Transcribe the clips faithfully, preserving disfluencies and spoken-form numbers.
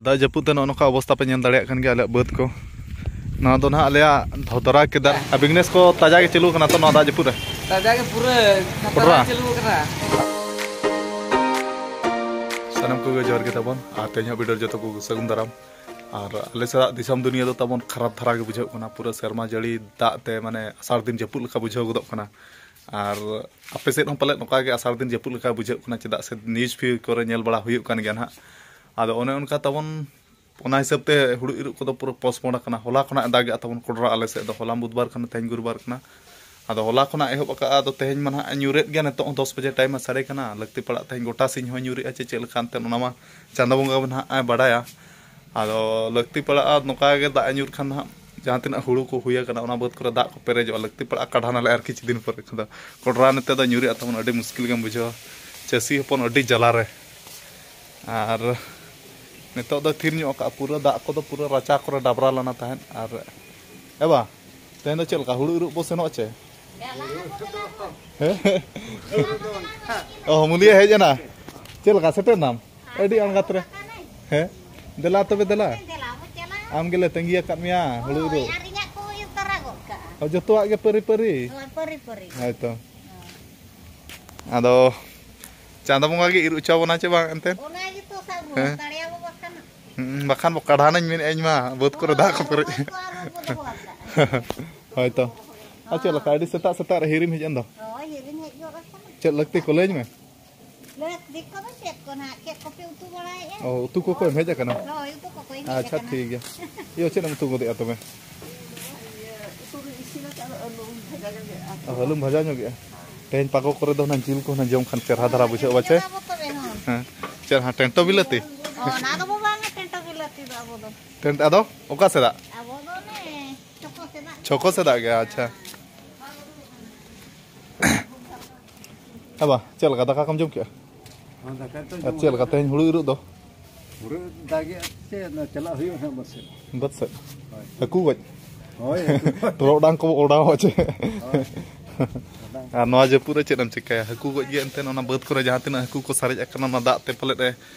ᱫᱟᱜ ᱡᱟᱹᱯᱩᱫ ᱛᱮ ᱱᱚᱜᱼᱚ ᱱᱚᱝᱠᱟ ᱚᱵᱚᱥᱛᱟ ᱯᱮ ᱧᱮᱞ ᱫᱟᱲᱮᱭᱟᱜ ᱠᱟᱱ ᱜᱮᱭᱟ ᱟᱞᱮᱭᱟᱜ ᱵᱟᱹᱫᱽ ᱠᱚ᱾ ᱱᱚᱣᱟ ᱫᱚ ᱱᱟᱦᱟᱜ ᱟᱞᱮᱭᱟᱜ ᱫᱷᱚᱫᱨᱟ ᱠᱮᱫᱟᱨ᱾ ᱟᱨ ᱵᱤᱜᱽᱱᱮᱥ ᱠᱚ ᱛᱟᱡᱟ ᱜᱮ ᱪᱟᱹᱞᱩ ᱠᱟᱱᱟ ᱛᱚ ᱱᱚᱣᱟ ᱫᱟᱜ ᱡᱟᱹᱯᱩᱫ ᱨᱮ? ᱛᱟᱡᱟ ᱜᱮ ᱯᱩᱨᱟᱹ ᱠᱷᱟᱛᱟᱨᱟ ᱯᱩᱨᱟ? ᱪᱟᱹᱞᱩ ᱠᱟᱱᱟ᱾ ᱥᱟᱱᱟᱢ ᱠᱚᱜᱮ ᱡᱚᱦᱟᱨ ᱜᱮ ᱛᱟᱵᱚᱱ, ᱟᱨ ᱛᱮᱦᱮᱧ ᱦᱚᱸ ᱵᱤᱰᱟᱹᱨ ᱡᱚᱛᱚ ᱠᱚ ᱥᱟᱹᱜᱩᱱ ᱫᱟᱨᱟᱢ᱾ ᱟᱨ ᱟᱞᱮ ᱥᱮᱫᱟᱜ ᱫᱤᱥᱚᱢ ᱫᱩᱱᱤᱭᱟᱹ ᱫᱚ ᱛᱟᱵᱚᱱ ᱠᱷᱟᱨᱟᱯ ᱫᱷᱟᱨᱟ ᱜᱮ ᱵᱩᱡᱷᱟᱹᱜ ᱠᱟᱱᱟ, ᱯᱩᱨᱟᱹ ᱥᱮᱨᱢᱟ ᱡᱟᱹᱲᱤ ᱫᱟᱜ ᱛᱮ ᱢᱟᱱᱮ ᱟᱥᱟᱲ ᱫᱤᱱ ᱡᱟᱹᱯᱩᱫ ᱞᱮᱠᱟ ᱵᱩᱡᱷᱟᱹᱣ ᱜᱚᱫᱚᱜ ᱠᱟᱱᱟ᱾ ᱟᱨ ᱟᱯᱮ ᱥᱮᱫ ᱦᱚᱸ ᱯᱟᱞᱮᱫ ᱱᱚᱝᱠᱟ ᱜᱮ ᱟᱥᱟᱲ ᱫᱤᱱ ᱡᱟᱹᱯᱩᱫ ᱞᱮᱠᱟ ᱵᱩᱡᱷᱟᱹᱜ ᱠᱟᱱᱟ, ᱪᱮᱫᱟᱜ ᱥᱮ ᱱᱤᱭᱩᱡᱽ ᱯᱷᱤᱭᱩᱡᱽ ᱠᱚᱨᱮ ᱧᱮᱞ ᱵᱟᱲᱟ ᱦᱩᱭᱩᱜ ᱠᱟᱱ ᱜᱮᱭᱟ ᱱᱟᱦᱟᱜ᱾ ᱟᱫᱚ ᱚᱱᱮ ᱚᱱᱠᱟ ᱛᱟᱵᱚᱱ, ᱚᱱᱟ ᱦᱤᱥᱟᱹᱵ ᱛᱮ ᱦᱩᱲᱩ ᱤᱨᱚᱜ ᱠᱚᱫᱚ ᱯᱩᱨᱟᱹ ᱯᱳᱥᱴᱯᱳᱱ ᱟᱠᱟᱱᱟ᱾ ᱦᱚᱞᱟ ᱠᱷᱚᱱᱟᱜ ᱮ ᱫᱟᱜᱮᱜᱼᱟ ᱛᱟᱵᱚᱱ ᱠᱚᱰᱨᱟ ᱟᱞᱮ ᱥᱮᱫ ᱫᱚ, ᱦᱚᱞᱟ ᱵᱩᱫᱷᱵᱟᱨ ᱠᱟᱱᱟ, ᱛᱮᱦᱮᱧ ᱜᱩᱨᱩᱵᱟᱨ ᱠᱟᱱᱟ᱾ ᱟᱫᱚ ᱦᱚᱞᱟ ᱠᱷᱚᱱᱟᱜ ᱮᱦᱚᱵ ᱟᱠᱟᱫᱼᱟ, ᱟᱫᱚ ᱛᱮᱦᱮᱧ ᱢᱟ ᱱᱟᱦᱟᱜ ᱮ ᱧᱩᱨᱮᱫ ᱜᱮᱭᱟ, ᱱᱤᱛᱚᱜ ᱦᱚᱸ ᱫᱚᱥ ᱵᱟᱡᱮ ᱴᱟᱭᱤᱢ ᱮ ᱥᱟᱰᱮ ᱠᱟᱱᱟ, ᱞᱟᱹᱠᱛᱤ ᱯᱟᱲᱟᱜ ᱛᱮᱦᱮᱧ ᱜᱚᱴᱟ ᱥᱤᱧ ᱦᱚᱸᱭ ᱧᱩᱨᱮᱜᱼᱟ ᱪᱮ ᱪᱮᱫ ᱞᱮᱠᱟ ᱮᱱᱛᱮᱫ, ᱚᱱᱟ ᱢᱟ ᱪᱟᱸᱫᱚ ᱵᱚᱸᱜᱟ ᱜᱮ ᱱᱟᱦᱟᱜ ᱮ ᱵᱟᱰᱟᱭᱟ᱾ ᱟᱫᱚ ᱞᱟᱹᱠᱛᱤ ᱯᱟᱲᱟᱜᱼᱟ ᱱᱚᱝᱠᱟ ᱜᱮ ᱫᱟᱜ ᱮ ᱧᱩᱨ ᱠᱷᱟᱱ ᱱᱟᱦᱟᱜ, ᱡᱟᱦᱟᱸ ᱛᱤᱱᱟᱹᱜ ᱦᱩᱲᱩ ᱠᱚ ᱦᱩᱭ ᱟᱠᱟᱱᱟ, ᱚᱱᱟ ᱵᱟᱹᱫᱽ ᱠᱚᱨᱮ ᱫᱟᱜ ᱠᱚ ᱯᱮᱨᱮᱡᱚᱜᱼᱟ, ᱞᱟᱹᱠᱛᱤ ᱯᱟᱲᱟᱜᱼᱟ ᱠᱟᱰᱷᱟᱱ ᱟᱞᱮ ᱟᱨ ᱠᱤᱪᱷᱩ ᱫᱤᱱ ᱯᱚᱨᱮ ᱠᱷᱚᱱ ᱫᱚ᱾ ᱠᱚᱰᱨᱟ ᱱᱚᱛᱮ ᱫᱚ ᱧᱩᱨᱮᱜᱼᱟ ᱛᱟᱵᱚᱱ, ᱟᱹᱰᱤ ᱢᱩᱥᱠᱤᱞ ᱜᱮᱢ ᱵᱩᱡᱷᱟᱹᱣᱟ ᱪᱟᱹᱥᱤ ᱦᱚᱯᱚᱱ, ᱟᱹᱰᱤ ᱡᱟᱞᱟ ᱨᱮ᱾ ᱟᱨ ᱱᱤᱛᱚᱜ ᱫᱚ ᱛᱷᱤᱨ ᱧᱚᱜ ᱟᱠᱟᱫᱼᱟ, ᱯᱩᱨᱟᱹ ᱫᱟᱜ ᱠᱚᱫᱚ ᱯᱩᱨᱟᱹ ᱨᱟᱪᱟ ᱠᱚᱨᱮ ᱰᱟᱵᱽᱨᱟ ᱞᱮᱱᱟ ᱛᱟᱦᱮᱸᱫ᱾ ᱟᱨ ᱮ ᱵᱟ, ᱛᱮᱦᱮᱧ ᱫᱚ ᱪᱮᱫ ᱞᱮᱠᱟ ᱦᱩᱲᱩ ᱤᱨᱚᱜ ᱵᱚ ᱥᱮᱱᱚᱜᱼᱟ ᱪᱮ? ᱦᱮᱸ? ᱚ, ᱢᱩᱞᱤᱭᱟᱹ ᱦᱮᱡ ᱮᱱᱟ᱾ ᱪᱮᱫ ᱞᱮᱠᱟ ᱥᱮᱴᱮᱨ ᱱᱟᱢ? ᱟᱹᱰᱤ ᱟᱬᱜᱟᱛ ᱨᱮ᱾ ᱦᱮᱸ? ᱫᱮᱞᱟ ᱛᱚᱵᱮ ᱫᱮᱞᱟ᱾ ᱫᱮᱞᱟ ᱵᱚ ᱪᱟᱞᱟᱜᱼᱟ᱾ ᱟᱢ ᱜᱮᱞᱮ ᱛᱟᱺᱜᱤ ᱟᱠᱟᱫ ᱢᱮᱭᱟ ᱦᱩᱲᱩ ᱦᱳᱭ, ᱤᱨᱚᱜ᱾ ᱟᱨ ᱤᱧᱟᱹᱜ ᱠᱚ ᱤᱨ ᱛᱟᱨᱟ ᱜᱚᱫ ᱠᱟᱜᱼᱟ᱾ ᱦᱳᱭ, ᱡᱚᱛᱚᱣᱟᱜ ᱜᱮ ᱯᱟᱹᱨᱤ ᱯᱟᱹᱨᱤ᱾ ᱦᱳᱭ, ᱯᱟᱹᱨᱤ ᱯᱟᱹᱨᱤ᱾ ᱦᱳᱭ ᱛᱚ᱾ ᱟᱫᱚ ᱪᱟᱸᱫᱚ ᱵᱚᱸᱜᱟ ᱜᱮ ᱤᱨ ᱦᱚᱪᱚ ᱵᱚᱱᱟ ᱪᱮ ᱵᱟᱝ ᱮᱱᱛᱮ? ᱚᱱᱟ ᱜᱮᱛᱚ ᱥᱟᱵ ᱦᱮᱸ᱾ ᱫᱟᱲᱮᱭᱟᱵᱚ ᱵᱟᱠᱷᱟᱱ᱾ ᱦᱩᱸ, ᱵᱟᱠᱷᱟᱱ ᱵᱚ ᱠᱟᱰᱷᱟᱱᱟᱹᱧ ᱢᱮᱱᱮᱫ ᱟᱹᱧ ᱢᱟ, ᱵᱟᱹᱫᱽ ᱠᱚᱨᱮ ᱫᱟᱜ ᱠᱚ ᱯᱮᱨᱮᱡ᱾ ᱦᱳᱭ, ᱵᱟᱹᱫᱽ ᱠᱚ ᱟᱨᱚ ᱵᱚ ᱞᱚᱦᱚᱫ ᱠᱟᱜᱼᱟ᱾ ᱦᱳᱭ ᱛᱚ᱾ ᱟᱨ ᱪᱮᱫ ᱞᱮᱠᱟ ᱟᱹᱰᱤ ᱥᱮᱛᱟᱜ ᱥᱮᱛᱟᱜ ᱨᱮ ᱦᱤᱨᱤᱢ ᱦᱮᱡ ᱮᱱ ᱫᱚ? ᱦᱳᱭ, ᱦᱤᱨᱤᱢ ᱦᱮᱡ ᱜᱚᱫ ᱟᱠᱟᱱᱟ᱾ ᱪᱮᱫ ᱞᱟᱹᱠᱛᱤ ᱠᱚ ᱞᱟᱹᱭᱟᱹᱧ ᱢᱮ? ᱞᱟᱹᱠᱛᱤ ᱠᱚᱫᱚ ᱪᱮᱫ ᱠᱚ ᱱᱟᱦᱟᱜ, ᱪᱮᱫ ᱠᱚᱯᱮ ᱩᱛᱩ ᱵᱟᱲᱟᱭᱮᱫᱼᱟ? ᱚ, ᱩᱛᱩ ᱠᱚᱠᱚ ᱮᱢ ᱦᱮᱡ ᱟᱠᱟᱱᱟ? ᱦᱳᱭ, ᱩᱛᱩ ᱠᱚᱠᱚ ᱮᱢ ᱦᱮᱡ ᱟᱪᱪᱷᱟ, ᱟᱠᱟᱱᱟ᱾ ᱴᱷᱤᱠ ᱜᱮᱭᱟ᱾ ᱤᱭᱟᱹ, ᱪᱮᱫ ᱮᱢ ᱩᱛᱩ ᱜᱚᱫᱮᱜᱼᱟ ᱛᱚᱵᱮ? ᱩᱛᱩ ᱫᱚ ᱤᱥᱤᱱ ᱟᱠᱟᱫ, ᱟᱹᱞᱩ ᱵᱷᱟᱡᱟ ᱧᱚᱜᱮᱜᱼᱟ᱾ ᱚ, ᱟᱹᱞᱩᱢ ᱵᱷᱟᱡᱟ ᱧᱚᱜᱮᱜᱼᱟ᱾ ᱛᱮᱦᱮᱧ ᱯᱟᱠᱚ ᱠᱚᱨᱮ ᱫᱚ ᱦᱩᱱᱟᱹᱝ ᱡᱤᱞ ᱠᱚ ᱦᱩᱱᱟᱹᱝ ᱡᱚᱢ ᱠᱷᱟᱱ ᱪᱮᱦᱨᱟ ᱫᱷᱟᱨᱟ ᱵᱩᱡᱷᱟᱹᱜᱼᱟ ᱵᱟᱪᱮ? ᱡᱚᱢᱟᱵᱚ ᱛᱚᱵᱮ ᱦᱚᱸ᱾ ᱦᱮᱸ᱾ ᱪᱮᱫ ᱦᱟᱸᱜ ᱴᱮᱱᱴᱚ ᱵᱤᱞᱟᱹᱛᱤ? ᱚ, ᱚᱱᱟ ᱫᱚ ᱵᱟᱵᱟ ᱦᱟᱸᱜ ᱴᱮᱱᱴᱚ ᱵᱤᱞᱟᱹᱛᱤ ᱫᱚ ᱟᱵᱚ ᱫᱚ᱾ ᱴᱮᱱᱴ ᱟᱫᱚ ᱚᱠᱟ ᱥᱮᱫᱟᱜ? ᱟᱵᱚ ᱫᱚ ᱚᱱᱮ ᱪᱷᱚᱠᱚ ᱥᱮᱫᱟᱜ᱾ ᱪᱷᱚᱠᱚ ᱥᱮᱫᱟᱜ ᱜᱮ, ᱟᱪᱪᱷᱟ᱾ ᱮ ᱵᱟ, ᱪᱮᱫ ᱞᱮᱠᱟ ᱫᱟᱠᱟ ᱠᱚᱢ ᱡᱚᱢ ᱠᱮᱜᱼᱟ? ᱦᱚᱸ, ᱫᱟᱠᱟ ᱛᱚ ᱟᱨ ᱡᱚᱢ ᱪᱮᱫ ᱞᱮᱠᱟ ᱦᱩᱭ ᱛᱮᱦᱮᱧ ᱦᱩᱲᱩ ᱤᱨᱚᱜ ᱫᱚ? ᱦᱩᱲᱩ ᱫᱟᱜᱮᱜᱼᱟ ᱥᱮ ᱚᱱᱟ ᱪᱟᱞᱟᱜ ᱦᱩᱭᱩᱜᱼᱟ ᱦᱟᱸᱜ ᱵᱟᱥ ᱥᱮᱫ᱾ ᱵᱟᱹᱫᱽ ᱥᱮᱫ? ᱦᱳᱭ᱾ ᱦᱟᱹᱠᱩ ᱜᱚᱡ? ᱦᱳᱭ, ᱦᱟᱹᱠᱩ᱾ ᱴᱚᱨᱚᱰᱟᱝ ᱠᱚ ᱚᱰᱟᱣᱟ ᱪᱮ? ᱦᱳᱭ᱾ ᱟᱨ ᱱᱚᱣᱟ ᱡᱟᱹᱯᱩᱫ ᱨᱮ ᱪᱮᱫ ᱮᱢ ᱪᱤᱠᱟᱹᱭᱟ? ᱦᱟᱹᱠᱩ ᱜᱚᱡ ᱜᱮ ᱮᱱᱛᱮᱫ ᱚᱱᱟ ᱵᱟᱹᱫᱽ ᱠᱚᱨᱮ ᱡᱟᱦᱟᱸ ᱛᱤᱱᱟᱹᱜ ᱦᱟᱹᱠᱩ ᱠᱚ ᱥᱟᱨᱮᱡ ᱟᱠᱟᱱᱟ, ᱚᱱᱟ ᱫᱟᱜ ᱛᱮ ᱯᱟᱞᱮᱫ ᱮ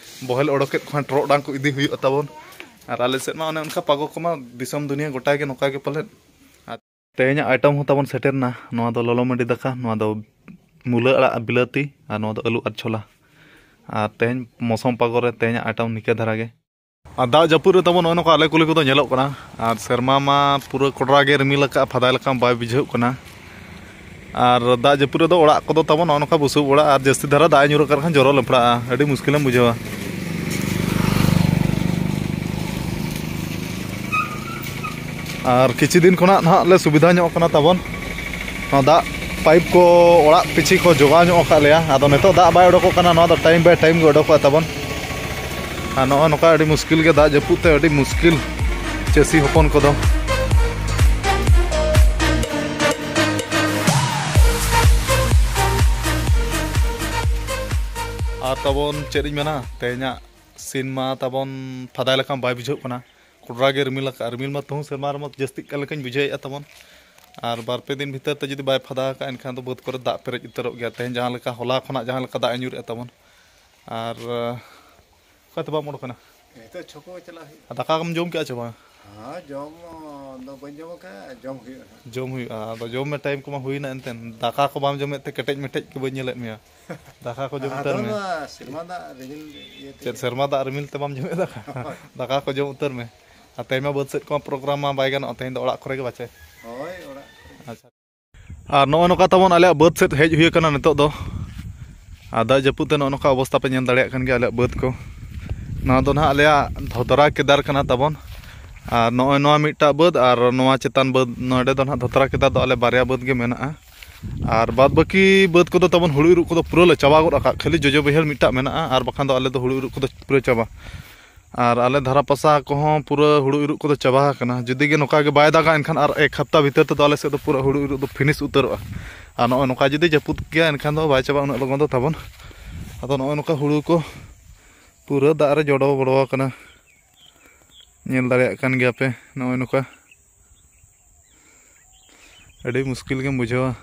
ᱵᱚᱦᱮᱞ ᱚᱰᱚᱠᱮᱫ ᱠᱚ ᱠᱷᱟᱱ ᱴᱚᱨᱚᱰᱟᱝ ᱠᱚ ᱤᱫᱤ ᱦᱩᱭᱩᱜᱼᱟ ᱛᱟᱵᱚᱱ᱾ ᱟᱨ ᱟᱞᱮ ᱥᱮᱫ ᱢᱟ ᱚᱱᱮ ᱚᱱᱠᱟ ᱯᱟᱜᱚ ᱠᱚᱢᱟ ᱫᱤᱥᱚᱢ ᱫᱩᱱᱤᱭᱟᱹ ᱜᱚᱴᱟ ᱜᱮ ᱱᱚᱝᱠᱟ ᱜᱮ ᱯᱟᱞᱮᱫ᱾ ᱟᱨ ᱛᱮᱦᱮᱧᱟᱜ item ᱦᱚᱸ ᱛᱟᱵᱚᱱ ᱥᱮᱴᱮᱨ ᱮᱱᱟ᱾ ᱱᱚᱣᱟ ᱫᱚ ᱞᱚᱞᱚ ᱢᱟᱹᱰᱤ ᱫᱟᱠᱟ, ᱱᱚᱣᱟ ᱫᱚ ᱢᱩᱞᱟᱹ ᱟᱲᱟᱜ ᱵᱤᱞᱟᱹᱛᱤ, ᱟᱨ ᱱᱚᱣᱟ ᱫᱚ ᱟᱹᱞᱩ ᱟᱨ ᱪᱷᱚᱞᱟ᱾ ᱟᱨ ᱛᱮᱦᱮᱧ ᱢᱚᱥᱚᱢ ᱯᱟᱜᱚ ᱨᱮ ᱛᱮᱦᱮᱧᱟᱜ item ᱱᱤᱠᱟᱹ ᱫᱷᱟᱨᱟ ᱜᱮ᱾ ᱟᱨ ᱫᱟᱜ ᱡᱟᱹᱯᱩᱫ ᱨᱮ ᱛᱟᱵᱚᱱ ᱱᱚᱜᱼᱚᱭ ᱱᱚᱝᱠᱟ ᱟᱞᱮ ᱠᱩᱞᱦᱤ ᱠᱚᱫᱚ ᱧᱮᱞᱚᱜ ᱠᱟᱱᱟ᱾ ᱟᱨ ᱥᱮᱨᱢᱟ ᱢᱟ ᱯᱩᱨᱟᱹ ᱠᱚᱰᱨᱟ ᱜᱮ ᱨᱤᱢᱤᱞ ᱟᱠᱟᱫᱼᱟ, ᱯᱷᱟᱫᱟᱭ ᱞᱮᱠᱟ ᱵᱟᱭ ᱵᱩᱡᱷᱟᱹᱜ ᱠᱟᱱᱟ᱾ ᱟᱨ ᱫᱟᱜ ᱡᱟᱹᱯᱩᱫ ᱨᱮᱫᱚ ᱚᱲᱟᱜ ᱠᱚᱫᱚ ᱛᱟᱵᱚᱱ ᱱᱚᱜᱼᱚ ᱱᱚᱝᱠᱟ ᱵᱩᱥᱩᱵ ᱚᱲᱟᱜ, ᱟᱨ ᱡᱟᱹᱥᱛᱤ ᱫᱷᱟᱨᱟ ᱫᱟᱜ ᱮ ᱧᱩᱨ ᱟᱠᱟᱫ ᱠᱷᱟᱱ ᱡᱚᱨᱚ ᱞᱮᱯᱲᱟᱜᱼᱟ, ᱟᱹᱰᱤ ᱢᱩᱥᱠᱤᱞᱮᱢ ᱵᱩᱡᱷᱟᱹᱣᱟ᱾ ᱟᱨ ᱠᱤᱪᱷᱩ ᱫᱤᱱ ᱠᱷᱚᱱᱟᱜ ᱱᱟᱦᱟᱜ ᱞᱮ ᱥᱩᱵᱤᱫᱷᱟ ᱧᱚᱜ ᱠᱟᱱᱟ ᱛᱟᱵᱚᱱ, ᱱᱚᱣᱟ ᱫᱟᱜ ᱯᱟᱭᱤᱯ ᱠᱚ ᱚᱲᱟᱜ ᱯᱤᱪᱷᱤ ᱠᱚ ᱡᱚᱜᱟᱣ ᱧᱚᱜ ᱟᱠᱟᱫ ᱞᱮᱭᱟ᱾ ᱟᱫᱚ ᱱᱤᱛᱚᱜ ᱫᱟᱜ ᱵᱟᱭ ᱚᱰᱚᱠᱚᱜ ᱠᱟᱱᱟ, ᱱᱚᱣᱟ ᱫᱚ time by time ᱜᱮ ᱚᱰᱚᱠᱚᱜᱼᱟ ᱛᱟᱵᱚᱱ᱾ ᱟᱨ ᱱᱚᱜᱼᱚ ᱱᱚᱝᱠᱟ ᱟᱹᱰᱤ ᱢᱩᱥᱠᱤᱞ ᱜᱮ, ᱫᱟᱜ ᱡᱟᱹᱯᱩᱫ ᱛᱮ ᱟᱹᱰᱤ ᱢᱩᱥᱠᱤᱞ ᱪᱟᱹᱥᱤ ᱦᱚᱯᱚᱱ ᱠᱚᱫᱚ᱾ ᱟᱨ ᱛᱟᱵᱚᱱ ᱪᱮᱫ ᱤᱧ ᱢᱮᱱᱟ, ᱛᱮᱦᱮᱧᱟᱜ scene ᱢᱟ ᱛᱟᱵᱚᱱ ᱯᱷᱟᱫᱟᱭ ᱞᱮᱠᱟ ᱵᱟᱭ ᱵᱩᱡᱷᱟᱹᱜ ᱠᱟᱱᱟ, ᱠᱚᱰᱨᱟ ᱜᱮ ᱨᱤᱢᱤᱞ ᱟᱠᱟᱫᱼᱟ᱾ ᱨᱤᱢᱤᱞ ᱢᱟ ᱛᱮᱦᱚᱸ ᱥᱮᱨᱢᱟ ᱨᱮᱢᱟ ᱡᱟᱹᱥᱛᱤᱜ ᱠᱟᱱ ᱞᱮᱠᱟᱧ ᱵᱩᱡᱷᱟᱹᱣᱮᱫᱼᱟ ᱛᱟᱵᱚᱱ᱾ ᱟᱨ ᱵᱟᱨ ᱯᱮ ᱫᱤᱱ ᱵᱷᱤᱛᱟᱹᱨ ᱛᱮ ᱡᱩᱫᱤ ᱵᱟᱭ ᱯᱷᱟᱫᱟ ᱟᱠᱟᱫ, ᱮᱱᱠᱷᱟᱱ ᱫᱚ ᱵᱟᱹᱫᱽ ᱠᱚᱨᱮ ᱫᱟᱜ ᱯᱮᱨᱮᱡ ᱩᱛᱟᱹᱨᱚᱜ ᱜᱮᱭᱟ᱾ ᱛᱮᱦᱮᱧ ᱡᱟᱦᱟᱸ ᱞᱮᱠᱟ, ᱦᱚᱞᱟ ᱠᱷᱚᱱᱟᱜ ᱡᱟᱦᱟᱸ ᱞᱮᱠᱟ ᱫᱟᱜ ᱮ ᱧᱩᱨᱮᱫᱼᱟ ᱛᱟᱵᱚᱱ, ᱟᱨ ᱚᱠᱟᱛᱮ ᱵᱟᱢ ᱚᱰᱚᱠ ᱮᱱᱟ? ᱱᱤᱛᱚᱜ ᱪᱷᱚᱠ ᱪᱟᱞᱟᱜ ᱦᱩᱭᱩᱜᱼᱟ᱾ ᱟᱨ ᱫᱟᱠᱟ ᱠᱚᱢ ᱡᱚᱢ ᱠᱮᱜᱼᱟ ᱪᱮ ᱵᱟᱝ? ᱦᱮᱸ, ᱡᱚᱢ ᱫᱚ ᱵᱟᱹᱧ ᱡᱚᱢ ᱟᱠᱟᱫᱼᱟ, ᱡᱚᱢ ᱦᱩᱭᱩᱜᱼᱟ ᱦᱟᱸᱜ᱾ ᱡᱚᱢ ᱦᱩᱭᱩᱜᱼᱟ, ᱟᱫᱚ ᱡᱚᱢ ᱢᱮ, time ᱠᱚᱢᱟ ᱦᱩᱭᱱᱟ ᱮᱱᱛᱮ᱾ ᱫᱟᱠᱟ ᱠᱚ ᱵᱟᱢ ᱡᱚᱢᱮᱫ ᱛᱮ ᱠᱮᱴᱮᱡ ᱢᱮᱴᱮᱡ ᱠᱚ ᱵᱟᱹᱧ ᱧᱮᱞᱮᱫ ᱢᱮᱭᱟ᱾ ᱫᱟᱠᱟ ᱠᱚ ᱡᱚᱢ ᱩᱛᱟᱹᱨ ᱢᱮ᱾ ᱱᱚᱣᱟ ᱥᱮᱨᱢᱟ ᱫᱟᱜ ᱨᱤᱢᱤᱞ ᱤᱭᱟᱹᱛᱮ᱾ ᱪᱮᱫ ᱥᱮᱨᱢᱟ ᱫᱟᱜ ᱨᱤᱢᱤᱞ ᱛᱮ ᱵᱟᱢ ᱡᱚᱢᱮᱫ ᱫᱟᱠᱟ? ᱦᱳᱭ᱾ ᱫᱟᱠᱟ ᱠᱚ ᱡᱚᱢ ᱩᱛᱟᱹᱨ ᱢᱮ᱾ ᱟᱨ ᱛᱮᱦᱮᱧ ᱢᱟ ᱵᱟᱹᱫᱽ ᱥᱮᱫ ᱠᱚᱢᱟ program ᱢᱟ ᱵᱟᱭ ᱜᱟᱱᱚᱜᱼᱟ, ᱛᱮᱦᱮᱧ ᱫᱚ ᱚᱲᱟᱜ ᱠᱚᱨᱮ ᱜᱮ ᱵᱟᱪᱮ? ᱦᱳᱭ, ᱚᱲᱟᱜ ᱠᱚᱨᱮ᱾ ᱟᱪᱪᱷᱟ᱾ ᱟᱨ ᱱᱚᱜᱼᱚᱭ ᱱᱚᱝᱠᱟ ᱛᱟᱵᱚᱱ ᱟᱞᱮᱭᱟᱜ ᱵᱟᱹᱫᱽ ᱥᱮᱫ ᱦᱮᱡ ᱦᱩᱭ ᱟᱠᱟᱱᱟ ᱱᱤᱛᱚᱜ ᱫᱚ᱾ ᱟᱨ ᱫᱟᱜ ᱡᱟᱹᱯᱩᱫ ᱛᱮ ᱱᱚᱜᱼᱚ ᱱᱚᱝᱠᱟ ᱚᱵᱚᱥᱛᱟ ᱯᱮ ᱧᱮᱞ ᱫᱟᱲᱮᱭᱟᱜ ᱠᱟᱱ ᱜᱮᱭᱟ ᱟᱞᱮᱭᱟᱜ ᱵᱟᱹᱫᱽ ᱠᱚ᱾ ᱱᱚᱣᱟ ᱫᱚ ᱱᱟᱦᱟᱜ ᱟᱞᱮᱭᱟᱜ ᱫᱷᱚᱛᱨᱟ ᱠᱮᱫᱟᱨ ᱠᱟᱱᱟ ᱛᱟᱵᱚᱱ᱾ ᱟᱨ ᱱᱚᱜᱼᱚᱭ ᱱᱚᱣᱟ ᱢᱤᱫᱴᱟᱜ ᱵᱟᱹᱫᱽ, ᱟᱨ ᱱᱚᱣᱟ ᱪᱮᱛᱟᱱ ᱵᱟᱹᱫᱽ, ᱱᱚᱰᱮ ᱫᱚ ᱱᱟᱦᱟᱜ ᱫᱷᱚᱛᱨᱟ ᱠᱮᱫᱟᱨ ᱫᱚ ᱟᱞᱮ ᱵᱟᱨᱭᱟ ᱵᱟᱹᱫᱽ ᱜᱮ ᱢᱮᱱᱟᱜᱼᱟ᱾ ᱟᱨ ᱵᱟᱫᱽ ᱵᱟᱹᱠᱤ ᱵᱟᱹᱫᱽ ᱠᱚᱫᱚ ᱛᱟᱵᱚᱱ ᱦᱩᱲᱩ ᱤᱨᱚᱜ ᱠᱚᱫᱚ ᱯᱩᱨᱟᱹ ᱞᱮ ᱪᱟᱵᱟ ᱜᱚᱫ ᱟᱠᱟᱫ, ᱠᱷᱟᱹᱞᱤ ᱡᱚᱡᱚ ᱵᱟᱹᱭᱦᱟᱹᱲ ᱢᱤᱫᱴᱟᱜ ᱢᱮᱱᱟᱜᱼᱟ, ᱟᱨ ᱵᱟᱠᱷᱟᱱ ᱫᱚ ᱟᱞᱮ ᱫᱚ ᱦᱩᱲᱩ ᱤᱨᱚᱜ ᱠᱚᱫᱚ ᱯᱩᱨᱟᱹ ᱪᱟᱵᱟ᱾ ᱟᱨ ᱟᱞᱮ ᱫᱷᱟᱨᱟ ᱯᱟᱥᱟ ᱠᱚᱦᱚᱸ ᱯᱩᱨᱟᱹ ᱦᱩᱲᱩ ᱤᱨᱚᱜ ᱠᱚᱫᱚ ᱪᱟᱵᱟ ᱟᱠᱟᱱᱟ᱾ ᱡᱩᱫᱤ ᱜᱮ ᱱᱚᱝᱠᱟ ᱜᱮ ᱵᱟᱭ ᱫᱟᱜᱟ, ᱮᱱᱠᱷᱟᱱ ᱟᱨ ᱮᱠ ᱦᱟᱯᱛᱟ ᱵᱷᱤᱛᱟᱹᱨ ᱛᱮᱫᱚ ᱟᱞᱮ ᱥᱮᱫ ᱫᱚ ᱯᱩᱨᱟᱹ ᱦᱩᱲᱩ ᱤᱨᱚᱜ ᱫᱚ finish ᱩᱛᱟᱹᱨᱚᱜᱼᱟ᱾ ᱟᱨ ᱱᱚᱜᱼᱚᱭ ᱱᱚᱝᱠᱟ ᱡᱩᱫᱤ ᱡᱟᱹᱯᱩᱫ ᱜᱮᱭᱟ, ᱮᱱᱠᱷᱟᱱ ᱫᱚ ᱵᱟᱭ ᱪᱟᱵᱟᱜᱼᱟ ᱩᱱᱟᱹᱜ ᱞᱚᱜᱚᱱ ᱫᱚ ᱛᱟᱵᱚᱱ᱾ ᱟᱫᱚ ᱱᱚᱜᱼᱚᱭ ᱱᱚᱝᱠᱟ ᱦᱩᱲᱩ ᱠᱚ ᱯᱩᱨᱟᱹ ᱫᱟᱜ ᱨᱮ ᱡᱚᱰᱚ ᱵᱚᱲᱚ ᱟᱠᱟᱱᱟ, ᱧᱮᱞ ᱫᱟᱲᱮᱭᱟᱜ ᱠᱟᱱ ᱜᱮᱭᱟ ᱯᱮ᱾ ᱱᱚᱜᱼᱚᱭ ᱱᱚᱝᱠᱟ ᱟᱹᱰᱤ ᱢᱩᱥᱠᱤᱞ ᱜᱮᱢ ᱵᱩᱡᱷᱟᱹᱣᱟ᱾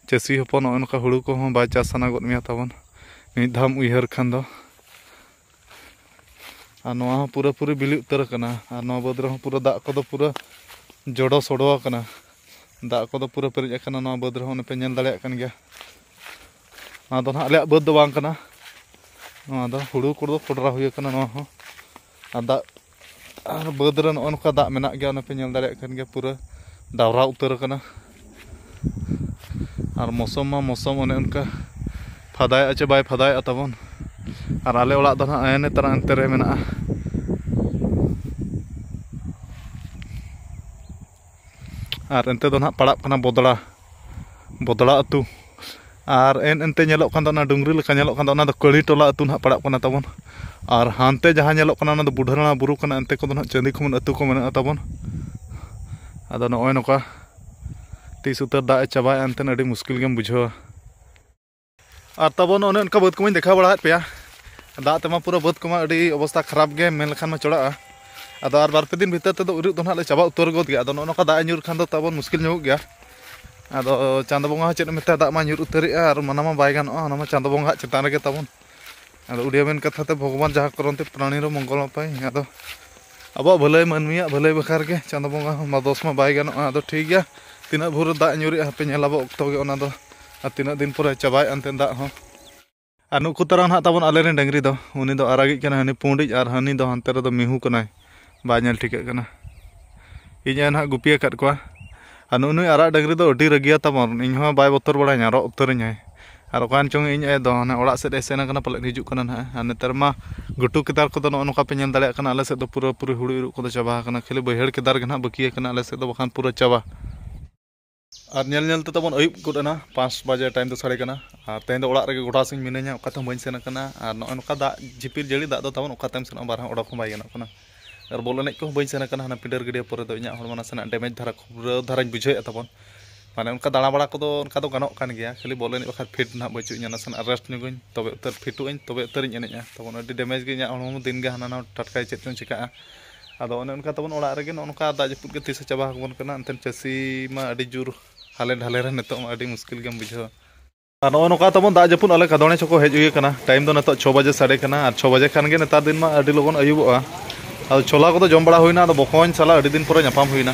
ᱪᱟᱹᱥᱤ ᱦᱚᱯᱚᱱ ᱱᱚᱜᱼᱚᱭ ᱱᱚᱝᱠᱟ ᱦᱩᱲᱩ ᱠᱚᱦᱚᱸ ᱵᱟᱭ ᱪᱟᱥ ᱥᱟᱱᱟ ᱜᱚᱫ ᱢᱮᱭᱟ ᱛᱟᱵᱚᱱ, ᱢᱤᱫ ᱫᱷᱟᱣᱮᱢ ᱩᱭᱦᱟᱹᱨ ᱠᱷᱟᱱ ᱫᱚ᱾ ᱟᱨ ᱱᱚᱣᱟ ᱦᱚᱸ ᱯᱩᱨᱟᱹᱯᱩᱨᱤ ᱵᱤᱞᱤ ᱩᱛᱟᱹᱨ ᱟᱠᱟᱱᱟ᱾ ᱟᱨ ᱱᱚᱣᱟ ᱵᱟᱹᱫᱽ ᱨᱮᱦᱚᱸ ᱯᱩᱨᱟᱹ ᱫᱟᱜ ᱠᱚᱫᱚ ᱯᱩᱨᱟᱹ ᱡᱚᱰᱚ ᱥᱚᱰᱚ ᱟᱠᱟᱱᱟ᱾ ᱫᱟᱜ ᱠᱚᱫᱚ ᱯᱩᱨᱟᱹ ᱯᱮᱨᱮᱡ ᱟᱠᱟᱱᱟ ᱱᱚᱣᱟ ᱵᱟᱹᱫᱽ ᱨᱮᱦᱚᱸ, ᱚᱱᱮ ᱯᱮ ᱧᱮᱞ ᱫᱟᱲᱮᱭᱟᱜ ᱠᱟᱱ ᱜᱮᱭᱟ᱾ ᱱᱚᱣᱟ ᱫᱚ ᱱᱟᱦᱟᱜ ᱟᱞᱮᱭᱟᱜ ᱵᱟᱹᱫᱽ ᱫᱚ ᱵᱟᱝ ᱠᱟᱱᱟ, ᱱᱚᱣᱟ ᱫᱚ ᱦᱩᱲᱩ ᱠᱚᱫᱚ ᱠᱚᱰᱨᱟ ᱦᱩᱭ ᱟᱠᱟᱱᱟ ᱱᱚᱣᱟ ᱦᱚᱸ᱾ ᱟᱨ ᱫᱟᱜ, ᱟᱨ ᱵᱟᱹᱫᱽ ᱨᱮ ᱱᱚᱜᱼᱚ ᱱᱚᱝᱠᱟ ᱫᱟᱜ ᱢᱮᱱᱟᱜ ᱜᱮᱭᱟ, ᱚᱱᱮ ᱯᱮ ᱧᱮᱞ ᱫᱟᱲᱮᱭᱟᱜ ᱠᱟᱱ ᱜᱮᱭᱟ, ᱯᱩᱨᱟᱹ ᱰᱟᱣᱨᱟ ᱩᱛᱟᱹᱨ ᱟᱠᱟᱱᱟ᱾ ᱟᱨ ᱢᱚᱥᱚᱢ ᱢᱟ ᱢᱚᱥᱚᱢ ᱚᱱᱮ ᱚᱱᱠᱟ ᱯᱷᱟᱫᱟᱭᱮᱜᱼᱟ ᱪᱮ ᱵᱟᱭ ᱯᱷᱟᱫᱟᱭᱮᱜᱼᱟ ᱛᱟᱵᱚᱱ᱾ ᱟᱨ ᱟᱞᱮ ᱚᱲᱟᱜ ᱫᱚ ᱱᱟᱦᱟᱜ ᱮᱱᱮ ᱛᱟᱨᱟ ᱮᱱᱛᱮ ᱨᱮ ᱢᱮᱱᱟᱜᱼᱟ᱾ ᱟᱨ ᱮᱱᱛᱮ ᱫᱚ ᱱᱟᱦᱟᱜ ᱯᱟᱲᱟᱜ ᱠᱟᱱᱟ ᱵᱚᱫᱲᱟ, ᱵᱚᱫᱲᱟ ᱟᱹᱛᱩ᱾ ᱟᱨ ᱮᱱ ᱮᱱᱛᱮ ᱧᱮᱞᱚᱜ ᱠᱟᱱ ᱫᱚ, ᱚᱱᱟ ᱰᱩᱝᱨᱤ ᱞᱮᱠᱟ ᱧᱮᱞᱚᱜ ᱠᱟᱱ ᱫᱚ, ᱚᱱᱟ ᱫᱚ ᱠᱟᱹᱲᱤ ᱴᱚᱞᱟ ᱟᱹᱛᱩ ᱱᱟᱦᱟᱜ ᱯᱟᱲᱟᱜ ᱠᱟᱱᱟ ᱛᱟᱵᱚᱱ᱾ ᱟᱨ ᱦᱟᱱᱛᱮ ᱡᱟᱦᱟᱸ ᱧᱮᱞᱚᱜ ᱠᱟᱱᱟ, ᱚᱱᱟ ᱫᱚ ᱵᱩᱰᱷᱟᱹᱨᱟᱬᱟ ᱵᱩᱨᱩ ᱠᱟᱱᱟ, ᱮᱱᱛᱮ ᱠᱚᱫᱚ ᱱᱟᱦᱟᱜ ᱪᱟᱹᱱᱫᱤ ᱠᱷᱩᱢᱟᱹᱱ ᱟᱹᱛᱩ ᱠᱚ ᱢᱮᱱᱟᱜᱼᱟ ᱛᱟᱵᱚᱱ᱾ ᱟᱫᱚ ᱱᱚᱜᱼᱚᱭ ᱱᱚᱝᱠᱟ ᱛᱤᱥ ᱩᱛᱟᱹᱨ ᱫᱟᱜ ᱮ ᱪᱟᱵᱟᱭᱟ, ᱮᱱᱛᱮ ᱟᱹᱰᱤ ᱢᱩᱥᱠᱤᱞ ᱜᱮᱢ ᱵᱩᱡᱷᱟᱹᱣᱟ᱾ ᱟᱨ ᱛᱟᱵᱚᱱ ᱚᱱᱮ ᱚᱱᱠᱟ ᱵᱟᱹᱫᱽ ᱠᱚᱢᱟᱧ ᱫᱮᱠᱷᱟᱣ ᱵᱟᱲᱟᱭᱮᱫ ᱯᱮᱭᱟ, ᱫᱟᱜ ᱛᱮᱢᱟ ᱯᱩᱨᱟᱹ ᱵᱟᱹᱫᱽ ᱠᱚᱢᱟ ᱟᱹᱰᱤ ᱚᱵᱚᱥᱛᱟ ᱠᱷᱟᱨᱟᱯ ᱜᱮ ᱢᱮᱱ ᱞᱮᱠᱷᱟᱱ ᱢᱟ ᱪᱚᱲᱟᱜᱼᱟ᱾ ᱟᱫᱚ ᱟᱨ ᱵᱟᱨ ᱯᱮ ᱫᱤᱱ ᱵᱷᱤᱛᱟᱹᱨ ᱛᱮᱫᱚ ᱩᱨᱤᱡ ᱫᱚ ᱱᱟᱦᱟᱜ ᱞᱮ ᱪᱟᱵᱟ ᱩᱛᱟᱹᱨ ᱜᱚᱫ ᱜᱮᱭᱟ᱾ ᱟᱫᱚ ᱱᱚᱜᱼᱚ ᱱᱚᱝᱠᱟ ᱫᱟᱜ ᱮ ᱧᱩᱨ ᱠᱷᱟᱱ ᱫᱚ ᱛᱟᱵᱚᱱ ᱢᱩᱥᱠᱤᱞ ᱧᱚᱜᱚᱜ ᱜᱮᱭᱟ᱾ ᱟᱫᱚ ᱪᱟᱸᱫᱚ ᱵᱚᱸᱜᱟ ᱦᱚᱸ ᱪᱮᱫ ᱮᱢ ᱢᱮᱛᱟᱭᱟ, ᱫᱟᱜ ᱢᱟ ᱧᱩᱨ ᱩᱛᱟᱹᱨᱮᱜᱼᱟ, ᱟᱨ ᱚᱱᱟ ᱢᱟ ᱵᱟᱭ ᱜᱟᱱᱚᱜᱼᱟ, ᱚᱱᱟ ᱢᱟ ᱪᱟᱸᱫᱚ ᱵᱚᱸᱜᱟᱣᱟᱜ ᱪᱮᱛᱟᱱ ᱨᱮᱜᱮ ᱛᱟᱵᱚᱱ᱾ ᱟᱫᱚ ᱩᱰᱤᱭᱟ ᱢᱮᱱ ᱠᱟᱛᱷᱟ ᱛᱮ, ᱵᱷᱚᱜᱚᱵᱟᱱ ᱡᱟᱦᱟᱸ ᱠᱚᱨᱚᱱᱛᱮ ᱯᱨᱟᱬᱤ ᱨᱮ ᱢᱚᱝᱜᱚᱞ ᱢᱟᱯᱟᱭ᱾ ᱟᱫᱚ ᱟᱵᱚᱣᱟᱜ ᱵᱷᱟᱹᱞᱟᱹᱭ, ᱢᱟᱹᱱᱢᱤᱭᱟᱜ ᱵᱷᱟᱹᱞᱟᱹᱭ ᱵᱟᱠᱷᱨᱟ ᱜᱮ ᱪᱟᱸᱫᱚ ᱵᱚᱸᱜᱟ ᱦᱚᱸ ᱢᱟ ᱫᱚᱥ ᱢᱟ ᱵᱟᱭ ᱜᱟᱱᱚᱜᱼᱟ᱾ ᱟᱫᱚ ᱴᱷᱤᱠ ᱜᱮᱭᱟ, ᱛᱤᱱᱟᱹᱜ ᱵᱷᱳᱨ ᱨᱮ ᱫᱟᱜ ᱧᱩᱨᱮᱜᱼᱟ ᱦᱟᱯᱮ ᱧᱮᱞ ᱟᱵᱚ ᱚᱠᱛᱚ ᱜᱮ, ᱚᱱᱟ ᱫᱚ᱾ ᱟᱨ ᱛᱤᱱᱟᱹᱜ ᱫᱤᱱ ᱯᱚᱨᱮ ᱪᱟᱵᱟᱭᱮᱫᱼᱟ ᱮᱱᱛᱮ ᱫᱟᱜ ᱦᱚᱸ᱾ ᱟᱨ ᱱᱩᱠᱩ ᱛᱟᱨᱟ ᱱᱟᱦᱟᱜ ᱛᱟᱵᱚᱱ ᱟᱞᱮᱨᱮᱱ ᱰᱟᱹᱝᱨᱤ ᱫᱚ, ᱩᱱᱤ ᱫᱚ ᱟᱨᱟᱜᱤᱡ ᱠᱟᱱᱟᱭ, ᱦᱟᱹᱱᱤ ᱯᱩᱸᱰᱤᱡ, ᱟᱨ ᱦᱟᱹᱱᱤ ᱫᱚ ᱦᱟᱱᱛᱮ ᱨᱮᱫᱚ ᱢᱤᱦᱩ ᱠᱟᱱᱟᱭ, ᱵᱟᱭ ᱧᱮᱞ ᱴᱷᱤᱠᱟᱹᱜ ᱠᱟᱱᱟ᱾ ᱤᱧ ᱟᱭᱳ ᱱᱟᱦᱟᱜ ᱜᱩᱯᱤ ᱟᱠᱟᱫ ᱠᱚᱣᱟ᱾ ᱟᱨ ᱱᱩᱜᱼᱩ ᱱᱩᱭ ᱟᱨᱟᱜ ᱰᱟᱹᱝᱨᱤ ᱫᱚ ᱟᱹᱰᱤ ᱨᱟᱹᱜᱤᱭᱟ ᱛᱟᱵᱚᱱ, ᱤᱧ ᱦᱚᱸ ᱵᱟᱭ ᱵᱚᱛᱚᱨ ᱵᱟᱲᱟᱧᱟ, ᱨᱚᱜ ᱩᱛᱟᱹᱨᱤᱧᱟᱭ᱾ ᱟᱨ ᱚᱠᱟᱭᱮᱱ ᱪᱚᱝ ᱤᱧ ᱟᱭᱳ ᱫᱚ ᱦᱟᱱᱮ ᱚᱲᱟᱜ ᱥᱮᱫ ᱮ ᱥᱮᱱ ᱟᱠᱟᱱᱟ, ᱯᱟᱞᱮᱫ ᱦᱤᱡᱩᱜ ᱠᱟᱱᱟ ᱱᱟᱦᱟᱜ᱾ ᱟᱨ ᱱᱮᱛᱟᱨ ᱢᱟ ᱜᱷᱩᱴᱩ ᱠᱮᱫᱟᱨ ᱠᱚᱫᱚ ᱱᱚᱜᱼᱚ ᱱᱚᱝᱠᱟ ᱯᱮ ᱧᱮᱞ ᱫᱟᱲᱮᱭᱟᱜ ᱠᱟᱱᱟ, ᱟᱞᱮ ᱥᱮᱫ ᱫᱚ ᱯᱩᱨᱟᱹᱯᱩᱨᱤ ᱦᱩᱲᱩ ᱤᱨᱚᱜ ᱠᱚᱫᱚ ᱪᱟᱵᱟ ᱟᱠᱟᱱᱟ, ᱠᱷᱟᱹᱞᱤ ᱵᱟᱹᱭᱦᱟᱹᱲ ᱠᱮᱫᱟᱨ ᱜᱮ ᱱᱟᱦᱟᱜ ᱵᱟᱹᱠᱤ ᱟᱠᱟᱱᱟ ᱟᱞᱮ ᱥᱮᱫ ᱫᱚ, ᱵᱟᱠᱷᱟᱱ ᱯᱩᱨᱟᱹ ᱪᱟᱵᱟ᱾ ᱟᱨ ᱧᱮᱞ ᱧᱮᱞ ᱛᱮ ᱛᱟᱵᱚᱱ ᱟᱹᱭᱩᱵ ᱜᱚᱫ ᱮᱱᱟ, ᱯᱟᱸᱪ ᱵᱟᱡᱮ ᱴᱟᱭᱤᱢ ᱫᱚ ᱥᱟᱰᱮ ᱠᱟᱱᱟ᱾ ᱟᱨ ᱛᱮᱦᱮᱧ ᱫᱚ ᱚᱲᱟᱜ ᱨᱮᱜᱮ ᱜᱚᱰᱟ ᱥᱮᱫ ᱢᱤᱱᱟᱹᱧᱟ, ᱚᱠᱟ ᱛᱮᱦᱚᱸ ᱵᱟᱹᱧ ᱥᱮᱱ ᱟᱠᱟᱱᱟ᱾ ᱟᱨ ᱱᱚᱜᱼᱚᱭ ᱱᱚᱝᱠᱟ ᱫᱟᱜ ᱡᱷᱤᱯᱤᱨ ᱡᱟᱹᱲᱤ ᱫᱟᱜ ᱫᱚ ᱛᱟᱵᱚᱱ ᱚᱠᱟ ᱛᱮᱢ ᱥᱮᱱᱚᱜᱼᱟ, ᱵᱟᱨᱦᱮ ᱚᱰᱚᱠ ᱦᱚᱸ ᱵᱟᱭ ᱜᱟᱱᱚᱜ ᱠᱟᱱᱟ᱾ ᱟᱨ ᱵᱚᱞ ᱮᱱᱮᱡ ᱠᱚᱦᱚᱸ ᱵᱟᱹᱧ ᱥᱮᱱ ᱟᱠᱟᱱᱟ, ᱦᱟᱱᱟ ᱯᱤᱰᱟᱹᱨ ᱜᱟᱹᱰᱭᱟᱹ ᱯᱚᱨᱮ ᱫᱚ ᱤᱧᱟᱹᱜ ᱦᱚᱲᱢᱚ ᱱᱟᱥᱮᱱᱟᱜ ᱰᱮᱢᱮᱡᱽ ᱫᱷᱟᱨᱟ, ᱠᱷᱩᱵᱽᱨᱟᱹ ᱫᱷᱟᱨᱟᱧ ᱵᱩᱡᱷᱟᱹᱣᱮᱫᱼᱟ ᱛᱟᱵᱚᱱ᱾ ᱢᱟᱱᱮ ᱚᱱᱠᱟ ᱫᱟᱬᱟ ᱵᱟᱲᱟ ᱠᱚᱫᱚ ᱚᱱᱠᱟ ᱫᱚ ᱜᱟᱱᱚᱜ ᱠᱟᱱ ᱜᱮᱭᱟ, ᱠᱷᱟᱹᱞᱤ ᱵᱚᱞ ᱮᱱᱮᱡ ᱵᱟᱠᱷᱟᱱ ᱯᱷᱤᱴ ᱱᱟᱦᱟᱜ ᱵᱟᱹᱪᱩᱜ ᱤᱧᱟ, ᱱᱟᱥᱮᱱᱟᱜ ᱨᱮᱥᱴ ᱧᱚᱜᱟᱹᱧ, ᱛᱚᱵᱮ ᱩᱛᱟᱹᱨ ᱯᱷᱤᱴᱚᱜ ᱟᱹᱧ, ᱛᱚᱵᱮ ᱩᱛᱟᱹᱨᱤᱧ ᱮᱱᱮᱡᱼᱟ᱾ ᱛᱟᱵᱚᱱ ᱟᱹᱰᱤ ᱰᱮᱢᱮᱡᱽ ᱜᱮ ᱤᱧᱟᱹᱜ ᱦᱚᱲᱢᱚ ᱫᱤᱱ ᱜᱮ ᱦᱟᱱᱟ ᱱᱟᱣᱟ ᱴᱟᱴᱠᱟᱭ ᱪᱮᱫ ᱪᱚᱝ ᱪᱤᱠᱟᱹᱜᱼᱟ᱾ ᱟᱫᱚ ᱚᱱᱮ ᱚᱱᱠᱟ ᱛᱟᱵᱚᱱ ᱚᱲᱟᱜ ᱨᱮᱜᱮ ᱱᱚᱜᱼᱚ ᱱᱚᱝᱠᱟ ᱫᱟᱜ ᱡᱟᱹᱯᱩᱫ ᱜᱮ ᱛᱤᱥᱮ ᱪᱟᱵᱟ ᱟᱵᱚᱱ ᱠᱟᱱᱟ᱾ ᱮᱱᱛᱮ ᱪᱟᱹᱥᱤ ᱢᱟ ᱟᱹᱰᱤ ᱡᱳᱨ ᱦᱟᱞᱮ ᱰᱷᱟᱞᱮ ᱨᱮ ᱱᱤᱛᱚᱜ ᱢᱟ ᱟᱹᱰᱤ ᱢᱩᱥᱠᱤᱞ ᱜᱮᱢ ᱵᱩᱡᱷᱟᱹᱣᱟ᱾ ᱟᱨ ᱱᱚᱜᱼᱚᱭ ᱱᱚᱝᱠᱟ ᱛᱟᱵᱚᱱ ᱫᱟᱜ ᱡᱟᱹᱯᱩᱫ, ᱟᱞᱮ ᱠᱟᱫᱚᱬᱮ ᱪᱚᱠᱚ ᱦᱮᱡ ᱦᱩᱭ ᱟᱠᱟᱱᱟ᱾ ᱴᱟᱭᱤᱢ ᱫᱚ ᱱᱤᱛᱚᱜ ᱪᱷᱚ ᱵᱟᱡᱮ ᱥᱟᱰᱮ ᱠᱟᱱᱟ, ᱟᱨ ᱪᱷᱚ ᱵᱟᱡᱮ ᱠᱷᱟᱱ ᱜᱮ ᱱᱮᱛᱟᱨ ᱫᱤᱱ ᱢᱟ ᱟᱹᱰᱤ ᱞᱚᱜᱚᱱ ᱟᱹᱭᱩᱵᱚᱜᱼᱟ᱾ ᱟᱫᱚ ᱪᱷᱚᱞᱟ ᱠᱚᱫᱚ ᱡᱚᱢ ᱵᱟᱲᱟ ᱦᱩᱭᱱᱟ, ᱟᱫᱚ ᱵᱚᱠᱚᱧ ᱥᱟᱞᱟᱜ ᱟᱹᱰᱤ ᱫᱤᱱ ᱯᱚᱨᱮ ᱧᱟᱯᱟᱢ ᱦᱩᱭᱱᱟ᱾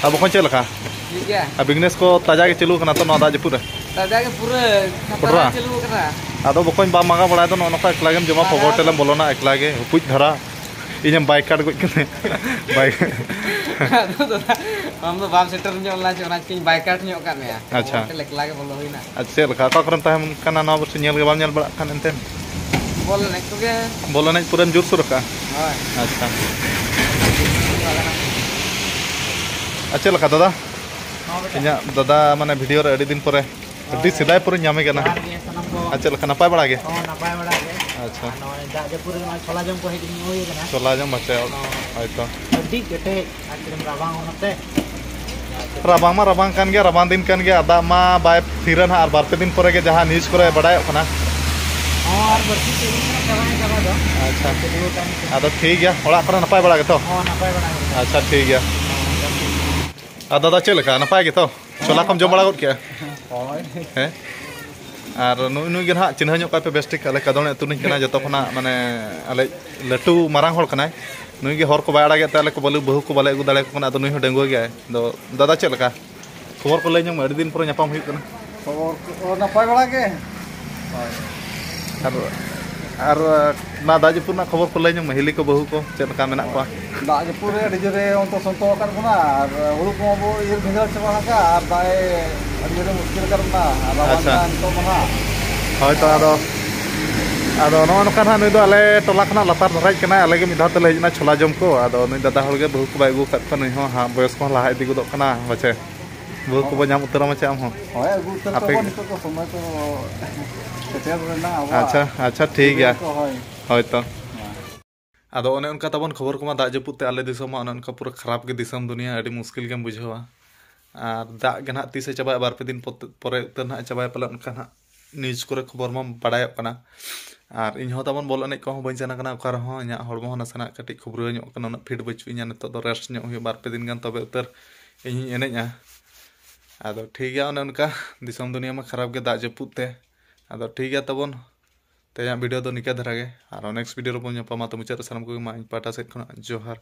ᱟᱨ ᱵᱚᱠᱚᱧ ᱪᱮᱫ ᱞᱮᱠᱟ? ᱴᱷᱤᱠ ᱜᱮᱭᱟ᱾ ᱟᱨ ᱵᱤᱡᱽᱱᱮᱥ ᱠᱚ ᱛᱟᱡᱟ ᱜᱮ ᱪᱟᱹᱞᱩ ᱟᱠᱟᱱᱟ ᱛᱚ ᱱᱚᱣᱟ ᱫᱟᱜ ᱡᱟᱹᱯᱩᱫ ᱨᱮ? ᱛᱟᱡᱟ ᱜᱮ ᱯᱩᱨᱟᱹ ᱠᱷᱟᱛᱟᱨᱟ ᱯᱚᱴᱨᱟ? ᱪᱟᱹᱞᱩ ᱟᱠᱟᱱᱟ᱾ ᱟᱫᱚ ᱵᱚᱠᱚᱧ ᱵᱟᱢ ᱢᱟᱸᱜᱟ ᱵᱟᱲᱟᱭ ᱫᱚ, ᱱᱚᱜᱼᱚ ᱱᱚᱝᱠᱟ ᱮᱠᱞᱟ ᱜᱮᱢ ᱡᱚᱢᱟ, ᱵᱟᱝᱟ᱾ ᱯᱷᱚᱜᱚᱨ ᱴᱮᱞᱮᱢ ᱵᱚᱞᱚᱱᱟ ᱮᱠᱞᱟ ᱜᱮ, ᱦᱩᱯᱩᱡ ᱫᱷᱟᱨᱟ᱾ ᱤᱧᱮᱢ ᱵᱟᱭ ᱠᱟᱴ ᱜᱚᱡ ᱠᱟᱱᱟ᱾ ᱵᱟᱭ ᱟᱫᱚ ᱫᱟᱫᱟ, ᱟᱢ ᱫᱚ ᱵᱟᱢ ᱥᱮᱴᱮᱨ ᱧᱚᱜ ᱞᱮᱱᱟ ᱪᱮ, ᱚᱱᱟ ᱪᱤᱠᱟᱹᱧ ᱵᱟᱭ ᱠᱟᱴ ᱧᱚᱜ ᱠᱟᱫ ᱢᱮᱭᱟ᱾ ᱟᱪᱪᱷᱟ᱾ ᱦᱚᱲ ᱴᱷᱮᱱ ᱮᱠᱞᱟ ᱜᱮ ᱵᱚᱞᱚ ᱦᱩᱭᱱᱟ᱾ ᱟᱨ ᱪᱮᱫ ᱞᱮᱠᱟ, ᱚᱠᱟ ᱠᱚᱨᱮᱢ ᱛᱟᱦᱮᱸ ᱠᱟᱱᱟ ᱱᱚᱣᱟ ᱵᱚᱪᱷᱚᱨ? ᱧᱮᱞ ᱜᱮ ᱵᱟᱢ ᱧᱮᱞ ᱵᱟᱲᱟᱜ ᱠᱟᱱ ᱮᱱᱛᱮ᱾ ᱵᱚᱞ ᱮᱱᱮᱡ ᱠᱚᱜᱮ᱾ ᱵᱚᱞ ᱮᱱᱮᱡ ᱯᱩᱨᱟᱹᱢ ᱡᱳᱨ ᱥᱳᱨ ᱟᱠᱟᱜᱼᱟ? ᱦᱳᱭ᱾ ᱟᱪᱪᱷᱟ᱾ ᱟᱨ ᱪᱮᱫ ᱞᱮᱠᱟ ᱫᱟᱫᱟ? ᱦᱚᱸ ᱵᱮᱴᱟ᱾ ᱤᱧᱟᱹᱜ ᱫᱟᱫᱟ ᱢᱟᱱᱮ ᱵᱷᱤᱰᱤᱭᱳ ᱨᱮ ᱟᱹᱰᱤ ᱫᱤᱱ ᱯᱚᱨᱮ, ᱟᱹᱰᱤ ᱦᱳᱭ᱾ ᱥᱮᱫᱟᱭ ᱯᱚᱨᱮᱧ ᱧᱟᱢᱮ ᱠᱟᱱᱟ᱾ ᱡᱚᱦᱟᱨ ᱜᱮ ᱥᱟᱱᱟᱢ ᱠᱚ᱾ ᱟᱨ ᱪᱮᱫ ᱞᱮᱠᱟ, ᱱᱟᱯᱟᱭ ᱵᱟᱲᱟ ᱜᱮ? ᱦᱚᱸ, ᱱᱟᱯᱟᱭ ᱵᱟᱲᱟ ᱜᱮ᱾ ᱟᱪᱪᱷᱟ᱾ ᱟᱨ ᱱᱚᱜᱼᱚᱭ ᱫᱟᱜ ᱡᱟᱹᱯᱩᱫ ᱨᱮ ᱱᱚᱜᱼᱚᱭ ᱪᱷᱚᱞᱟ ᱡᱚᱢ ᱠᱚ ᱦᱮᱡ ᱦᱩᱭ ᱟᱠᱟᱱᱟ᱾ ᱪᱷᱚᱞᱟ ᱡᱚᱢ ᱵᱟᱪᱷᱟᱣ᱾ ᱦᱚᱸ᱾ ᱦᱳᱭᱛᱚ᱾ ᱟᱹᱰᱤ ᱠᱮᱴᱮᱡ ᱟᱨ ᱪᱮᱫ ᱮᱢ ᱨᱟᱵᱟᱝ ᱚᱱᱟᱛᱮ᱾ ᱨᱟᱵᱟᱝ ᱢᱟ ᱨᱟᱵᱟᱝ ᱠᱟᱱ ᱜᱮᱭᱟ, ᱨᱟᱵᱟᱝ ᱫᱤᱱ ᱠᱟᱱ ᱜᱮᱭᱟ, ᱟᱨ ᱫᱟᱜ ᱢᱟ ᱵᱟᱭ ᱛᱷᱤᱨᱟ ᱱᱟᱦᱟᱜ, ᱟᱨ ᱵᱟᱨ ᱯᱮ ᱫᱤᱱ ᱯᱚᱨᱮ ᱜᱮ ᱡᱟᱦᱟᱸ ᱱᱤᱭᱩᱡᱽ ᱠᱚᱨᱮ ᱵᱟᱰᱟᱭᱚᱜ ᱠᱟᱱᱟ᱾ ᱦᱚᱸ, ᱟᱨ ᱵᱟᱹᱲᱛᱤ ᱪᱮᱫ ᱦᱚᱸ ᱪᱟᱵᱟᱭᱟ ᱪᱟᱵᱟ ᱫᱚ᱾ ᱟᱪᱪᱷᱟ᱾ ᱪᱟᱹᱞᱩ ᱟᱠᱟᱱ ᱜᱮᱭᱟ᱾ ᱟᱫᱚ ᱴᱷᱤᱠ ᱜᱮᱭᱟ, ᱚᱲᱟᱜ ᱠᱚᱨᱮ ᱱᱟᱯᱟᱭ ᱵᱟᱲᱟ ᱜᱮᱛᱚ? ᱦᱚᱸ, ᱱᱟᱯᱟᱭ ᱵᱟᱲᱟ ᱜᱮ᱾ ᱟᱪᱪᱷᱟ, ᱴᱷᱤᱠ ᱜᱮᱭᱟ᱾ ᱟᱨ ᱫᱟᱫᱟ ᱪᱮᱫ ᱞᱮᱠᱟ, ᱱᱟᱯᱟᱭ ᱜᱮᱛᱚ? ᱪᱷᱚᱞᱟ ᱠᱚᱢ ᱡᱚᱢ ᱵᱟᱲᱟ ᱜᱚᱫ ᱠᱮᱜᱼᱟ? ᱦᱳᱭ᱾ ᱦᱮᱸ? ᱟᱨ ᱱᱩᱭ, ᱱᱩᱭ ᱜᱮ ᱱᱟᱦᱟᱜ ᱪᱤᱱᱦᱟᱹ ᱧᱚᱜ ᱠᱟᱭ ᱯᱮ ᱵᱮᱥ ᱴᱷᱤᱠ, ᱟᱞᱮ ᱠᱟᱫᱚᱬᱮ ᱟᱹᱛᱩ ᱨᱤᱱᱤᱡ ᱠᱟᱱᱟᱭ, ᱡᱚᱛᱚ ᱠᱷᱚᱱᱟᱜ ᱢᱟᱱᱮ ᱟᱞᱮ ᱞᱟᱹᱴᱩ ᱢᱟᱨᱟᱝ ᱦᱚᱲ ᱠᱟᱱᱟᱭ᱾ ᱱᱩᱭ ᱜᱮ ᱦᱚᱨ ᱠᱚ ᱵᱟᱭ ᱟᱲᱟᱜᱮᱫ ᱛᱮ ᱟᱞᱮ ᱠᱚ ᱵᱟᱞᱮ, ᱵᱟᱹᱦᱩ ᱠᱚ ᱵᱟᱞᱮ ᱟᱹᱜᱩ ᱫᱟᱲᱮᱭᱟᱠᱚ ᱠᱟᱱᱟ᱾ ᱟᱫᱚ ᱱᱩᱭ ᱦᱚᱸ ᱰᱟᱺᱜᱩᱣᱟᱹ ᱜᱮᱭᱟᱭ᱾ ᱟᱫᱚ ᱫᱟᱫᱟ ᱪᱮᱫ ᱞᱮᱠᱟ? ᱠᱷᱚᱵᱚᱨ ᱠᱚ ᱞᱟᱹᱭ ᱧᱚᱜ ᱢᱮ, ᱟᱹᱰᱤ ᱫᱤᱱ ᱯᱚᱨᱮ ᱧᱟᱯᱟᱢ ᱦᱩᱭᱩᱜ ᱠᱟᱱᱟ᱾ ᱠᱷᱚᱵᱚᱨ ᱠᱚ ᱱᱟᱯᱟᱭ ᱵᱟᱲᱟ ᱜᱮ᱾ ᱦᱳᱭ᱾ ᱟᱨ, ᱟᱨ ᱚᱱᱟ ᱫᱟᱜ ᱡᱟᱹᱯᱩᱫ ᱨᱮᱱᱟᱜ ᱠᱷᱚᱵᱚᱨ ᱠᱚ ᱞᱟᱹᱭ ᱧᱚᱜ ᱢᱮ, ᱦᱤᱞᱤ ᱠᱚ ᱵᱟᱹᱦᱩ ᱠᱚ ᱪᱮᱫ ᱞᱮᱠᱟ ᱢᱮᱱᱟᱜ ᱠᱚᱣᱟ? ᱫᱟᱜ ᱡᱟᱹᱯᱩᱫ ᱨᱮ ᱟᱹᱰᱤ ᱡᱳᱨᱮ ᱚᱱᱛᱚ ᱥᱚᱱᱛᱚ ᱟᱠᱟᱫ ᱵᱚᱱᱟ, ᱟᱨ ᱦᱩᱲᱩ ᱠᱚᱦᱚᱸ ᱵᱚ ᱤᱨ ᱵᱷᱤᱸᱫᱟᱹᱲ ᱪᱟᱵᱟ ᱟᱠᱟᱫᱼᱟ, ᱟᱨ ᱫᱟᱜ ᱮ ᱟᱹᱰᱤ ᱡᱳᱨᱮ ᱢᱩᱥᱠᱤᱞ ᱟᱠᱟᱫ ᱵᱚᱱᱟ᱾ ᱟᱨ ᱨᱟᱵᱟᱝ ᱟᱪᱪᱷᱟ᱾ ᱠᱟᱱ ᱱᱤᱛᱚᱜ ᱢᱟ ᱱᱟᱦᱟᱜ᱾ ᱦᱳᱭ ᱛᱚ, ᱟᱫᱚ, ᱟᱫᱚ ᱱᱚᱜᱼᱚ ᱱᱚᱝᱠᱟ ᱱᱟᱦᱟᱜ, ᱱᱩᱭ ᱫᱚ ᱟᱞᱮ ᱴᱚᱞᱟ ᱠᱷᱚᱱᱟᱜ ᱞᱟᱛᱟᱨ ᱫᱷᱟᱨᱟᱭ ᱠᱟᱱᱟᱭ, ᱟᱞᱮ ᱜᱮ ᱢᱤᱫ ᱫᱷᱟᱣ ᱛᱮᱞᱮ ᱦᱮᱡ ᱮᱱᱟ ᱪᱷᱚᱞᱟ ᱡᱚᱢ ᱠᱚ᱾ ᱟᱫᱚ ᱱᱩᱭ ᱫᱟᱫᱟ ᱦᱚᱲ ᱜᱮ ᱵᱟᱹᱦᱩ ᱠᱚ ᱵᱟᱭ ᱟᱹᱜᱩ ᱟᱠᱟᱫ ᱠᱚᱣᱟ, ᱱᱩᱭ ᱦᱚᱸ ᱦᱟᱸᱜ ᱵᱚᱭᱚᱥ ᱠᱚᱦᱚᱸ ᱞᱟᱦᱟ ᱤᱫᱤ ᱜᱚᱫᱚᱜ ᱠᱟᱱᱟ ᱯᱟᱪᱮ᱾ ᱵᱟᱹᱦᱩ ᱠᱚᱵᱚ ᱧᱟᱢ ᱩᱛᱟᱹᱨᱟ ᱢᱟᱪᱮ ᱟᱢ ᱦᱚᱸ᱾ ᱦᱳᱭ, ᱟᱹᱜᱩ ᱩᱛᱟᱹᱨ ᱟᱯᱮ ᱠᱚᱣᱟ ᱜᱮ᱾ ᱱᱤᱛᱚᱜ ᱫᱚ ᱥᱚᱢᱚᱭ ᱠᱚ ᱥᱮᱴᱮᱨ ᱨᱮᱱᱟᱜ ᱟᱵᱚᱣᱟᱜ ᱟᱪᱪᱷᱟ, ᱟᱪᱪᱷᱟ, ᱴᱷᱤᱠ ᱜᱤᱫᱽᱨᱟᱹ ᱜᱮᱭᱟ᱾ ᱠᱚ, ᱦᱳᱭ᱾ ᱦᱳᱭ ᱛᱚ᱾ ᱦᱮᱸ᱾ ᱟᱫᱚ ᱚᱱᱮ ᱚᱱᱠᱟ ᱛᱟᱵᱚᱱ ᱠᱷᱚᱵᱚᱨ ᱠᱚᱢᱟ ᱫᱟᱜ ᱡᱟᱹᱯᱩᱫ ᱛᱮ ᱟᱞᱮ ᱫᱤᱥᱚᱢ ᱢᱟ ᱚᱱᱮ ᱚᱱᱠᱟ ᱯᱩᱨᱟᱹ ᱠᱷᱟᱨᱟᱯ ᱜᱮ ᱫᱤᱥᱚᱢ ᱫᱩᱱᱤᱭᱟᱹ, ᱟᱹᱰᱤ ᱢᱩᱥᱠᱤᱞ ᱜᱮᱢ ᱵᱩᱡᱷᱟᱹᱣᱟ᱾ ᱟᱨ ᱫᱟᱜ ᱜᱮ ᱱᱟᱦᱟᱜ ᱛᱤᱥᱮ ᱪᱟᱵᱟᱭᱟ, ᱵᱟᱨ ᱯᱮ ᱫᱤᱱ ᱯᱚᱛ-, ᱯᱚᱨᱮ ᱩᱛᱟᱹᱨ ᱱᱟᱦᱟᱜ ᱪᱟᱵᱟᱭᱟ ᱯᱟᱞᱮ, ᱚᱱᱠᱟ ᱱᱟᱦᱟᱜ ᱱᱤᱭᱩᱡᱽ ᱠᱚᱨᱮ ᱠᱷᱚᱵᱚᱨ ᱢᱟ ᱵᱟᱲᱟᱭᱚᱜ ᱠᱟᱱᱟ᱾ ᱟᱨ ᱤᱧ ᱦᱚᱸ ᱛᱟᱵᱚᱱ ᱵᱚᱞ ᱮᱱᱮᱡ ᱠᱚᱦᱚᱸ ᱵᱟᱹᱧ ᱥᱮᱱ ᱟᱠᱟᱱᱟ ᱚᱠᱟ ᱨᱮᱦᱚᱸ, ᱤᱧᱟᱹᱜ ᱦᱚᱲᱢᱚ ᱦᱚᱸ ᱱᱟᱥᱮᱱᱟᱜ ᱠᱟᱹᱴᱤᱡ ᱠᱷᱩᱵᱽᱨᱟᱹ ᱧᱚᱜ ᱠᱟᱱᱟ, ᱩᱱᱟᱹᱜ ᱯᱷᱤᱴ ᱵᱟᱹᱪᱩᱜ ᱤᱧᱟ ᱱᱤᱛᱚᱜ ᱫᱚ, ᱨᱮᱥᱴ ᱧᱚᱜ ᱦᱩᱭᱩᱜᱼᱟ ᱵᱟᱨ ᱯᱮ ᱫᱤᱱ ᱜᱟᱱ, ᱛᱚᱵᱮ ᱩᱛᱟᱹᱨ ᱤᱧᱤᱧ ᱮᱱᱮᱡᱼᱟ᱾ ᱟᱫᱚ ᱴᱷᱤᱠ ᱜᱮᱭᱟ, ᱚᱱᱮ ᱚᱱᱠᱟ ᱫᱤᱥᱚᱢ ᱫᱩᱱᱤᱭᱟᱹ ᱢᱟ ᱠᱷᱟᱨᱟᱯ ᱜᱮ ᱫᱟᱜ ᱡᱟᱹᱯᱩᱫ ᱛᱮ᱾ ᱟᱫᱚ ᱴᱷᱤᱠ ᱜᱮᱭᱟ ᱛᱟᱵᱚᱱ, ᱛᱮᱦᱮᱧᱟᱜ ᱵᱷᱤᱰᱤᱭᱳ ᱫᱚ ᱱᱤᱠᱟᱹ ᱫᱷᱟᱨᱟ ᱜᱮ᱾ ᱟᱨᱚ ᱱᱮᱠᱥᱴ ᱵᱷᱤᱰᱤᱭᱳ ᱨᱮᱵᱚᱱ ᱧᱟᱯᱟᱢᱟ᱾ ᱛᱚ ᱢᱩᱪᱟᱹᱫ ᱨᱮ ᱥᱟᱱᱟᱢ ᱠᱚᱜᱮ ᱢᱟ ᱤᱧ ᱯᱟᱦᱴᱟ ᱥᱮᱫ ᱠᱷᱚᱱᱟᱜ ᱡᱚᱦᱟᱨ᱾